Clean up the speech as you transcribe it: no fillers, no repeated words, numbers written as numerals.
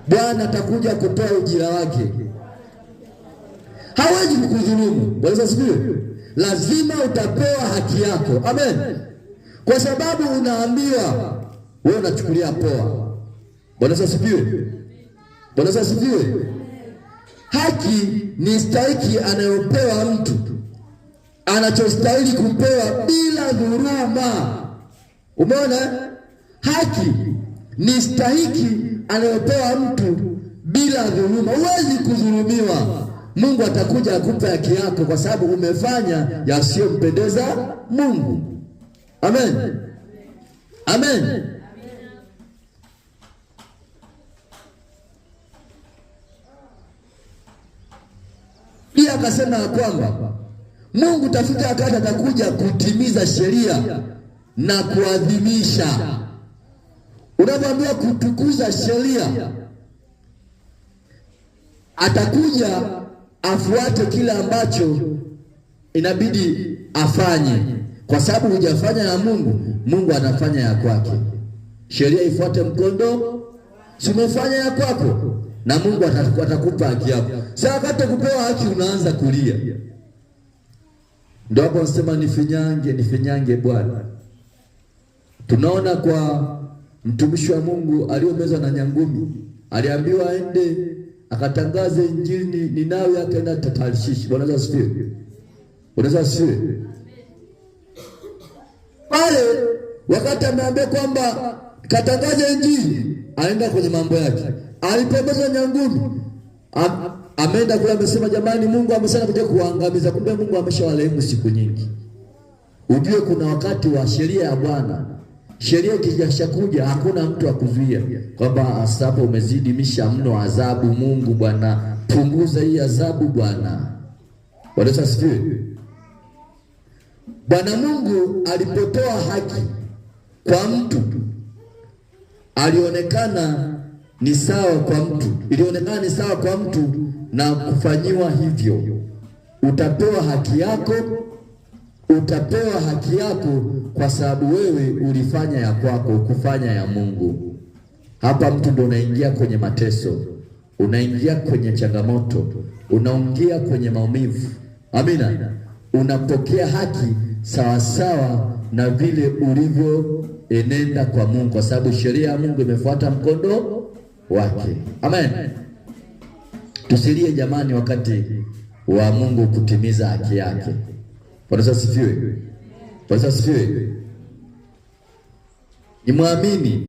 Bwana atakuja kutoa ujira wake, hawezi kukudhulumu. Bwana asifiwe. Lazima utapewa haki yako, amen, kwa sababu unaambiwa wewe unachukulia poa. Bwana asifiwe. Bwana asifiwe. Haki ni stahiki anayopewa mtu anachostahili kupewa bila dhuluma. Umeona, haki ni stahiki anayopewa mtu bila dhuluma. Huwezi kudhulumiwa. Mungu atakuja akupe haki yako, kwa sababu umefanya yasiyompendeza Mungu. Amen, amen. Pia akasema ya kwamba Mungu tafika wakati atakuja kutimiza sheria na kuadhimisha. Unapoambiwa kutukuza sheria, atakuja afuate kile ambacho inabidi afanye, kwa sababu hujafanya ya Mungu, Mungu anafanya ya kwake. Sheria ifuate mkondo, si umefanya ya kwako, na Mungu atakupa haki yako. Sasa wakati kupewa haki unaanza kulia, ndio hapo nasema nifinyange, nifinyange Bwana. Tunaona kwa mtumishi wa Mungu aliyomezwa na nyangumi, aliambiwa aende akatangaze injili Ninawi, akaenda Tarshishi. Bwana asifiwe. Bwana asifiwe. Pale wakati ameambia kwamba katangaze injili, aenda kwenye mambo yake. Alipomezwa nyangumi, ameenda kule, amesema jamani, Mungu amesema kuja kuangamiza. Kumbe Mungu ameshawarehemu siku nyingi. Ujue kuna wakati wa sheria ya Bwana. Sheria ikishakuja hakuna mtu akuzuia kwamba asapo umezidi misha mno adhabu. Mungu Bwana, punguza hii adhabu Bwana. Bwana asifiwe. Bwana Mungu alipotoa haki kwa mtu alionekana ni sawa kwa mtu, ilionekana ni sawa kwa mtu na kufanyiwa hivyo. Utapewa haki yako, utapewa haki yako kwa sababu wewe ulifanya ya kwako, kufanya ya Mungu. Hapa mtu ndo unaingia kwenye mateso, unaingia kwenye changamoto, unaingia kwenye maumivu. Amina. Unapokea haki sawasawa na vile ulivyoenenda kwa Mungu, kwa sababu sheria ya Mungu imefuata mkondo wake. Amen. Tusilie jamani, wakati wa Mungu kutimiza haki yake. Bwana asifiwe. Bwana asifiwe. Nimwamini.